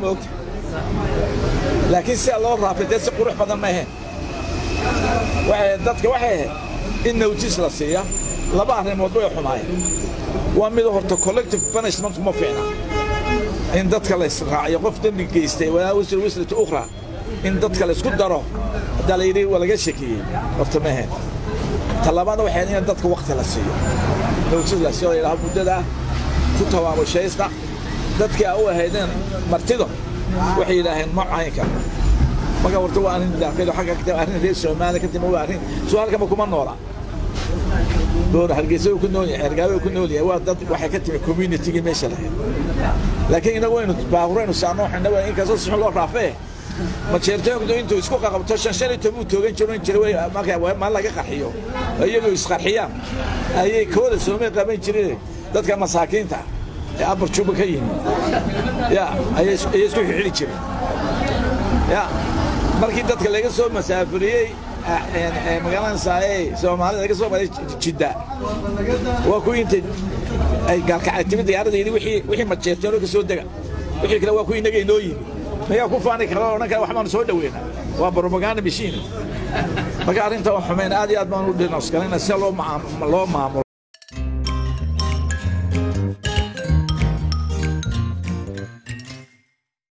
Ma ogta, laakiin sida loo raafay dee si qurux badan ma ahayn. Waxay dadka waxay ahayd in notice la siiya. Laba arrimood way xumaayeen. Waa mid, horta collective punishment ma fiicna in dadka la israaciyo. Qof dembi geystay, walaa wisr wisratu ukhra, in dadka la isku daro haddaa la yidhi waa laga shakiyey, horta ma ahayn. Talabaadna waxay ahayd in dadka waqti la siiyo, notice la siiyo, la yidhaho muddadaa ku tabaabushaysta. Dadkii a u ahaydeen martido waxay yidhaaheen ma caynka. Marka horta waa arrin daaqilo xagga ka arrin reer Soomaaliya ka timi, waa arrin soo halkama kuma noola. Door Hargeysa uu ku nool yahay, Cergaabo uu ku nool yahay, waa dad waxay ka timi community-gii meesha lahayd. Laakiin inagu waynu baaburaynu saarno, waxayna waa inkastoo si xun loo raafee. Majeerteenku intuu isku qaqabto 15 uu toogan jiro in jiray, marka ma laga qarxiyo, iyagu isqarxiyaan ayay kooda soomay qaban jireen. Dadka masaakiinta ee Abar Juba ka yimi ya ayay isku xidhi jireen. Ya markii dadka laga soo masaafuriyey magaalada saaye Soomaalida laga soo maray Jidda, waa kuwii intay ay Gaalkacay timid diyaaradda yidhi wixii majeerteen oo ka soo dega, wixii kale waa kuwii inaga inoo yimi. Mayaa ku faani kara oo odhan kara wax baanu soo dhaweynaa? Waa propaganda machine. Marka arrinta oo xumeyn aad iyo aad baan u denounce garayna sida loo maamulo.